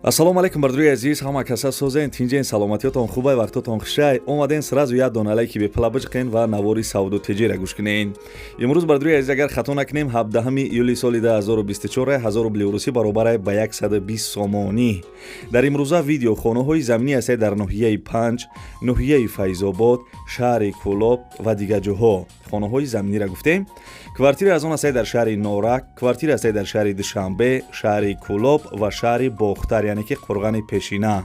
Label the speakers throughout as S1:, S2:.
S1: Ассалому алайкум, бардори азиз, ҳама каса созен, тинҷен, саломатиётон хубай, вақтотон хушай. Омаден, сразу як дона лайки бепала биҷиқен ва навори савдо теҷера гӯш кунен. Имрӯз, бардори азиз, агар хато накунем, 17 июли соли 2024, 1000 рубли русӣ баробарай ба 120 сомонӣ. Дар имрӯза видео хонаҳои заминӣ ҳастед дар ноҳияи Панҷ, ноҳияи Файзобод, шаҳри Кӯлоб ва дигар ҷоҳо. Хонаҳои заминиро гуфтем. Квартира аз он ҳастед дар шаҳри Норак, квартира ҳастед дар шаҳри Душанбе, шаҳри Кӯлоб ва шаҳри Бохтар, яъне ки Қурғани пешина.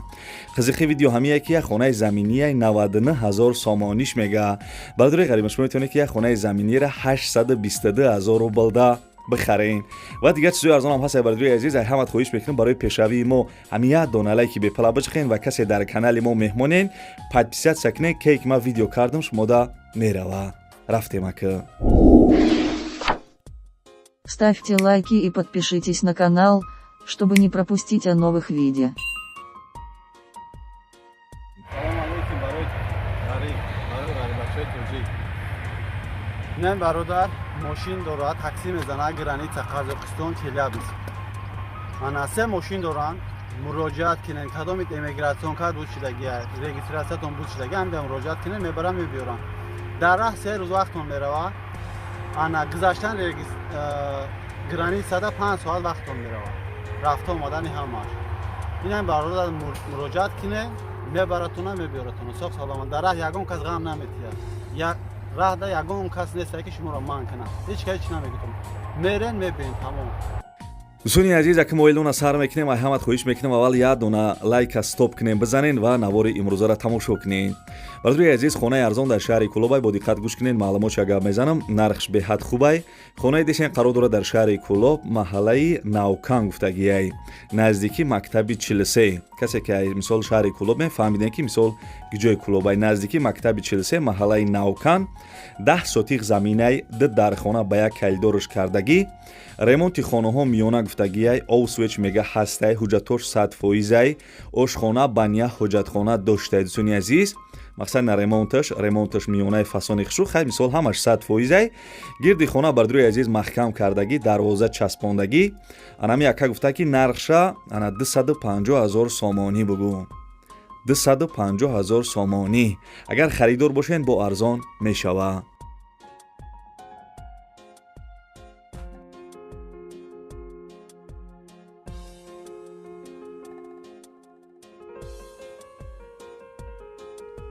S1: Қизиқи видео ҳамие ки як хонаи заминияи 99 ҳазор сомониш мега. Бардори ғариба, шумо метавонед ки як хонаи заминияро 822 ҳазор рублда бихарен ва дигар чизои арзонам ҳаст. Бардори азиз, ай ҳамат хоҳиш мекунем, барои пешравии мо ҳамин як дона лайки бепала биҷиқен ва касе дар канали мо меҳмонен, подписаться кунед, ке ки ман видео кардам, шумода мерава. Рафтем ака.
S2: Ставьте лайки и подпишитесь на канал, чтобы не пропустить о новых видео.
S3: Салом алейкум барои ғариб, барои ғарибачаи тоҷик. Ин бародар мошин дорад, такси мезанад, граница Қазоқистон, Челябинск. Ана се мошин доранд, муроҷиат кунед, кадомит эмиграцион кард буд шидагия, регистрациятон буд шидагия, ҳамда муроҷиат кунед, мебарам, мебиёрам. Дар раҳ 3 рӯз вақтон мерава, ана гузаштан границада 5 соат вақтон мерава, рафта омадани ҳамаш. Инам бародар муроҷиат кунед, мебаратона, мебиёратона, соғ саломат. Дар раҳ ягон кас ғам наметиҳад, раҳда ягон кас нестае ки шуморо манъ кунад, ҳеҷ ка ҳеҷ намегӯтон, мерен, мебиен, тамом.
S1: Дӯстони азиз, аки моилона сар мекунем. Ай ҳамат хоҳиш мекунем, аввал як дона лайка стоп кунем, бизанен ва навори имрӯзаро тамошо кунем. Бардори азиз, хонаи арзон дар шаҳри Кӯлобай, бо диққат гӯш кунед, маълумотша гап мезанам, нархш беҳад хубай. Хонаи дешен қарор дорад дар шаҳри Кӯлоб, маҳаллаи Навкан гуфтагиай, наздики мактаби 43. Касе ки мисол шаҳри Кӯлоб мефаҳмидем, ки мисол ҷои Кӯлобай, наздики мактаби 43, маҳаллаи Навкан, 10 сотиқ заминай, ду дархона ба як калидорш кардагӣ, ремонти хонаҳо миёна гуфтагиай, ов свеч мега ҳастай, ҳуҷҷатош 100%-ай, ошхона, баня, ҳоҷатхона доштай. Дӯстони азиз, мақсад на ремонташ миёнаи фасони хушу хай, мисол ҳамаш 100%-ай. Гирди хона, бардорои азиз, маҳкам кардагӣ, дарвоза часпондагӣ. Анами яка гуфта, ки нархша ана 250 ҳазор сомонӣ бугӯ, 250 ҳазор сомонӣ. Агар харидор бошед, бо арзон мешавад.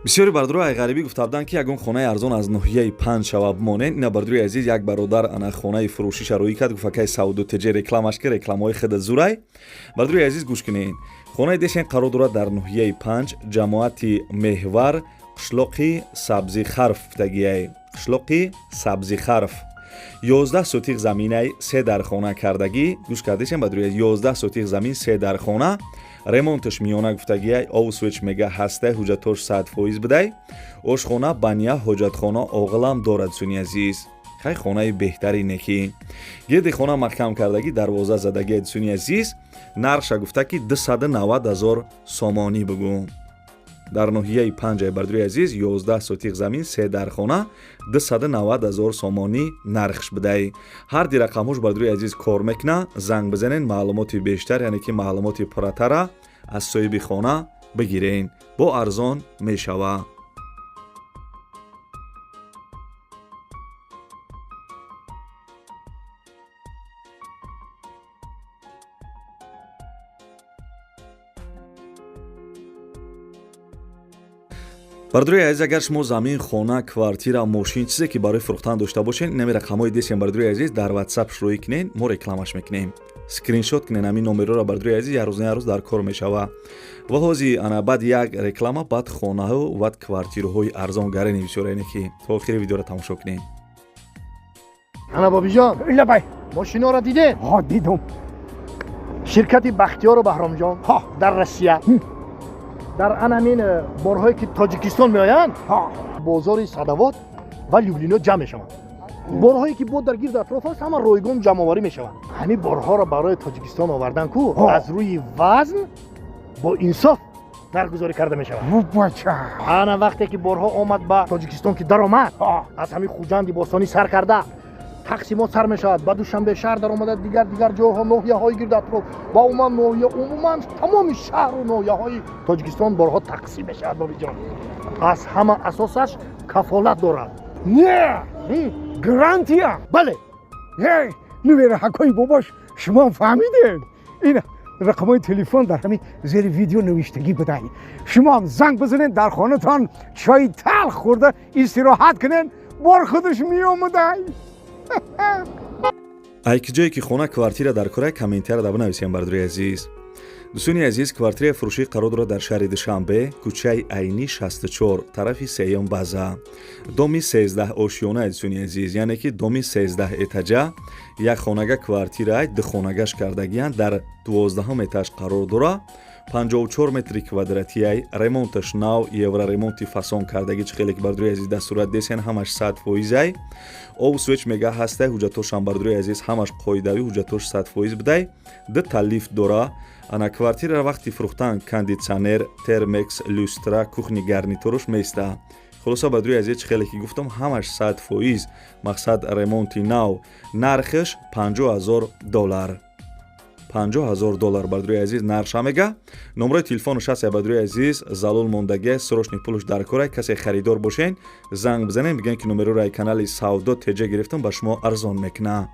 S1: Бисёри бардорои ай ғарибӣ гуфта буданд, ки ягон хонаи арзон аз ноҳияи Панҷ шава бимонед. Ина, бардорои азиз, як бародар ана хонаи фурӯшиша рӯӣ кард, гуфт: акай савдо теҷе, рекламаш ки рекламаҳои худа зурай. Бардорои азиз, гӯш кунед, хонаи дешен қарор дорад дар ноҳияи Панҷ, ҷамоати Меҳвар, қишлоқи Сабзихарф гуфтагиай, қишлоқи Сабзихарф, 11 сотиқ заминай, се дархона кардагӣ. Гӯш кардешем, бардорои, 11 сотиқ замин, се дархона, ремонташ миёна гуфтагиай, ов свеч мега ҳастай, ҳуҷҷатош 100% будай, ошхона, баня, ҳоҷатхона, оғилам дорад. Дӯстони азиз, хай, хонаи беҳтари неки, гирди хона маҳкам кардагӣ, дарвоза задагӣ. Дӯстони азиз, нархша гуфта, ки 290 ҳазор сомонӣ бугӯ. Дар ноҳияи Панҷай, бардори азиз, 11 сотиқ замин, се дархона, 290 ҳазор сомонӣ нархш будай. Ҳар ди рақамҳош, бардори азиз, кор мекуна, занг бизанен, маълумоти бештар, яъне ки маълумоти пурратара аз соҳиби хона бигирен, бо арзон мешавад. Бардори азиз, агар шумо замин, хона, квартира, мошин, чизе ки барои фурӯхтан дошта бошед, инами рақамҳои десем, бардори азиз, дар Ватсап шурӯӣ кунед, мо рекламаш мекунем. Скриншот кунед ҳамин номерҳоро, бардори азиз, як рӯз на як рӯз дар кор мешава. Ва ҳози ана баъд як реклама, баъд хонаҳо, баъд квартираҳои арзон гарени бисёр, ине ки то охири видеоро тамошо кунед.
S4: Ана, Бобиҷон.
S5: Лабай.
S4: Мошиноро дидем.
S5: Ҳо, дидум.
S4: Ширкати Бахтиёру Баҳромҷон дар Россия дар анамин борҳое ки Тоҷикистон меоянд, бозори Садовод ва Люблино ҷамъ мешаванд. Борҳое ки бо дар гирду атроф аст, ҳама ройгон ҷамъоварӣ мешаванд. Ҳамин борҳоро барои Тоҷикистон овардан ку, аз рӯи вазн бо инсоф нархгузорӣ карда мешавад.
S5: Бача.
S4: Ана вақте ки борҳо омад ба Тоҷикистон, ки даромад, аз ҳамин Хуҷанди бостонӣ сар карда Тақсимот сар мешавад, ба Душанбе шаҳр даромада, дигар дигар ҷойҳо, ноҳияҳои гирду атроф ва умуман ноҳия, умуман тамоми шаҳру ноҳияҳои Тоҷикистон борҳо тақсим мешавад. Бобиҷон, аз ҳама асосаш кафолат дорад.
S5: Не, гарантия.
S4: Бале.
S5: Нувераҳакҳои бобош, шумо фаҳмидед, ин рақамҳои телефон дар ҳамин зери видео навиштагӣ будай. Шумоам занг бизанед, дар хонатон чойи талх хӯрда истироҳат кунед, бор худаш меомадай.
S1: Ай ки ҷое ки хона, квартира дар кора, комментария да бинависем. Бардори азиз, дӯстони азиз, квартираи фурӯшӣ қарор дорад дар шаҳри Душанбе, кӯчаи Айнӣ 64, тарафи сеюм база, доми 13 ошёна. Дӯстони азиз, яъне ки доми 13 этажа, як хонага квартира, ду хонагаш кардагиянд, дар 12-ҳум этаж қарор дорад, 54 метри квадратияй, ремонташ нав, евроремонти фасон кардагӣ. Чӣ хеле ки, бардори азиз, дар сурат десен, ҳамаш 100%-ай. Обу свет мега ҳастай, ҳуҷҷатошам, бардори азиз, ҳамаш қоидавӣ, ҳуҷҷатош 100% будай. Дута лифт дора. Ана квартираро вақти фурӯхтан кондитсионер, термекс, люстра, кухни гарнитурош места. Хулоса, бардори азиз, чӣ хеле ки гуфтам, ҳамаш 100%, мақсад ремонти нав. Нархаш 50 000 доллар, 50 000 доллар, бардори азиз, нархша мега. Номрои телефонаш ҳаст, бардори азиз, залол мондагия, срочный пулш дар кора. Касе харидор бошен, занг бизанем, бигӯем ки номероро ай канали Савдо Теҷа гирифтам, ба шумо арзон мекуна.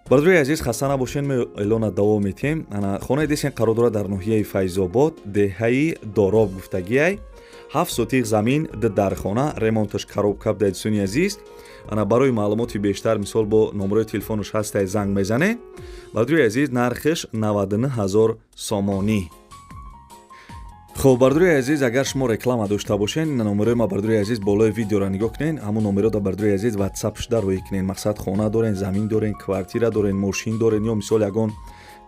S1: Бардори азиз, хаста набошен, мо эълона давом метиҳем. Ана хонаи десен қарор дорад дар ноҳияи Файзобод, деҳаи Дороб гуфтагиай, 7 сотих замин, ду дархона, ремонташ коробка буда. Дӯстони азиз, ана барои маълумоти бештар, мисол, бо номерои телефонаш ҳастай, занг мезанед. Бардори азиз, нархаш 99 ҳазор сомонӣ. Хуб, бардори азиз, агар шумо реклама дошта бошен, номерои ма, бардори азиз, болои видеоро нигоҳ кунед, ҳамун номерода, бардори азиз, ватсап шуда рӯй кунед. Мақсад, хона дорен, замин дорен, квартира дорен, мошин дорен ё мисол ягон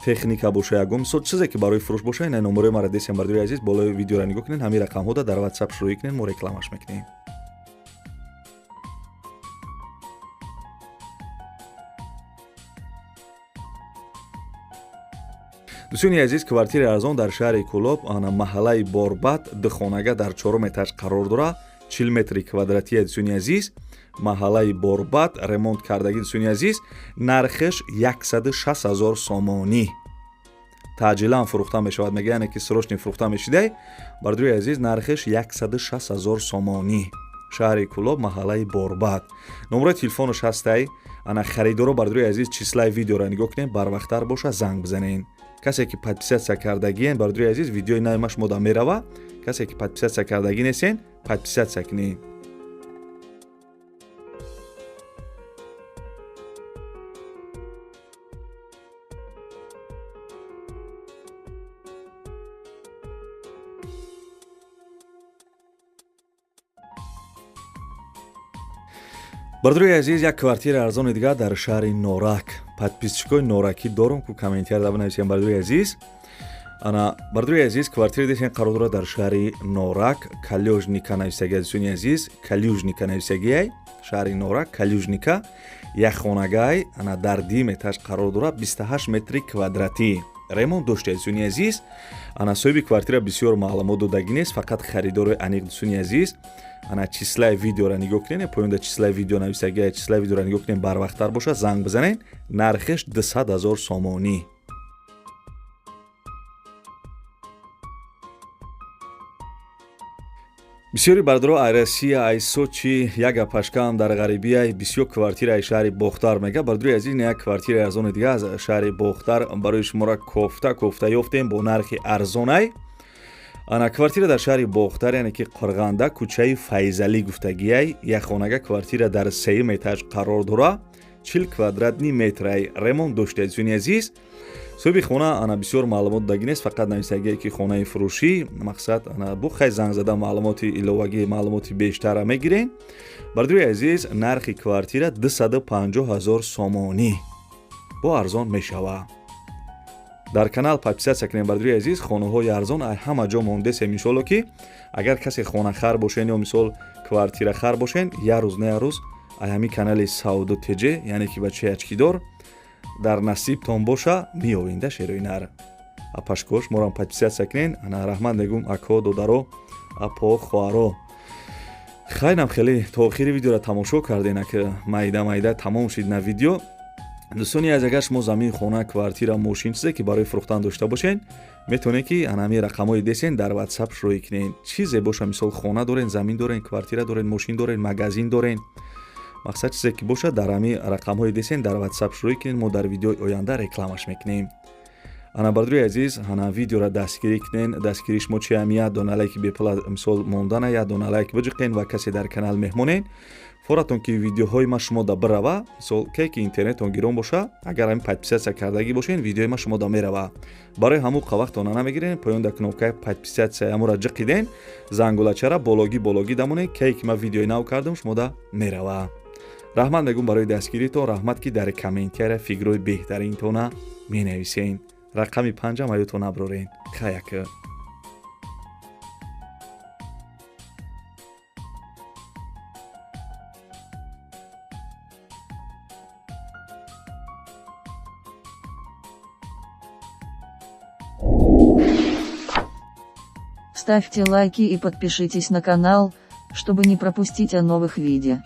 S1: техника боша, ягон мисол чизе ки барои фурӯш боша, ина номерои мара десем, бардори азиз, болои видеоро нигоҳ кунед, ҳамин рақамҳода дар ватсап рӯй кунед, мо рекламаш мекунем. Дӯстони азиз, квартираи арзон дар шаҳри Кӯлоб, ана маҳаллаи Борбад, духонага дар чорум этаж қарор дорад, 40 метри квадратия. Дӯстони азиз, маҳаллаи Борбад, ремонт кардагӣ. Дӯстони азиз, нархаш 160 000 сомонӣ. Таъҷилан фурӯхта мешавад, мега, яъне ки срочный фурӯхта мешидай. Бардори азиз, нархаш 160 000 сомонӣ, шаҳри Кӯлоб, маҳаллаи Борбад. Номерои телефонаш ҳастай. Ана харидоро, бардори азиз, числаи видеоро нигоҳ кунед, барвақттар боша, занг бизанед. Касе ки подписаться кардагиен, бардори азиз, видеои нави ма шумода мерава. Касе ки подписаться кардагӣ нестен, подписаться кунед. Бардори азиз, як квартираи арзони дигар дар шаҳри Норак. Подписчикои норакӣ дорум ку, комментария да бинависем. Бардори азиз, ана, бардори азиз, квартира десен қарор дорад дар шаҳри Норак, Калёжника нависагия. Дӯстони азиз, Калюжника нависагиай, шаҳри Норак, Калюжника, як хонагай, ана дар дим этаж қарор дорад, 28 метри квадратӣ, ремонт дошта. Дӯстони азиз, ана соҳиби квартира бисёр маълумот додагӣ нест, фақат харидори аниқ. Дӯстони азиз, ана числаи видеоро нигоҳ кунед, поёнда числаи видео нависагия, числаи видеоро нигоҳ кунед, барвақттар бошад, занг бизанед. Нархаш 200 000 сомонӣ. Бисёри бардоро ай Россия, ай Сочи, як гапашкаам дар ғарибия, бисёр квартира ай шаҳри Бохтар мега. Бардори азиз, як квартираи арзони дига аз шаҳри Бохтар барои шуморо кофта кофта ёфтем бо нархи арзонай. Ана квартира дар шаҳри Бохтар, яъне ки Қурғанда, кӯчаи Файзалӣ гуфтагиай, як хонага квартира дар сеюм этаж қарор дора, 40 квадратный метрай, ремонт дошта. Дӯстони азиз, соҳиби хона ана бисёр маълумот додагӣ нест, фақат нависагие ки хонаи фурӯшӣ. Мақсад, ана бу хай занг зада, маълумоти иловагӣ, маълумоти бештарра мегирем. Бардори азиз, нархи квартира 250 ҳазор сомонӣ, бо арзон мешавад. Дар канал подписаться кунем, бардори азиз, хонаҳои арзон ай ҳама ҷо мондесем. Иншолло, ки агар касе хонахар бошен ё мисол квартирахар бошен, як рӯз на як рӯз Ҳамин канали Савдо ТЖ, яъне ки бачаи очкидор, дар насибтон боша, меовинда шерои нар. Апашкош морам подписаться кунен. Ана раҳмат мегум, ако, додаро, апо, хоҳаро. Хайнам хеле то охири видеоро тамошо карден, ака майда майда тамом шид на видео. Дӯстони аз, агар шумо замин, хона, квартира, мошин, чизе ки барои фурӯхтан дошта бошед, метавонед ки анами рақамҳои десен дар WhatsApp шурӯъ кунед. Чизе боша, мисол хона дорен, замин дорен, квартира дорен, мошин дорен, магазин дорен, мақсад чизе ки бошад, дар ҳами рақамҳои десен дар WhatsApp шурӯъ кунед, мо дар видеои оянда рекламаш мекунем. Ана бардори азиз, ана видеоро дастгирӣ кунен. Дастгирии шумо чи ам? Як дона лайки бепула мисол мондана, як дона лайк биҷиқен ва касе дар канал меҳмонен, форатон ки видеоҳои ма шумо да бирава. Мисол ке ки интернетон гирон боша, агар ҳамин подписаться кардагӣ бошен, видеои ма шумо да мерава. Барои ҳамун вақтона намегирен, поён да кнопкаи подписаться ҳамура ҷиқиден, зангулачара бологӣ бологӣ дамонен, ке ки ма видеои нав кардам, шумо да мерава. Раҳмат мегӯм барои дастгиритон, раҳмат ки дар комментария фикрҳои беҳтаринтона менависен. Рақами панҷам ҳаётон наброрен. Хаяка.
S2: Ставьте лайки и подпишитесь на канал, чтобы не пропустить о новых видео.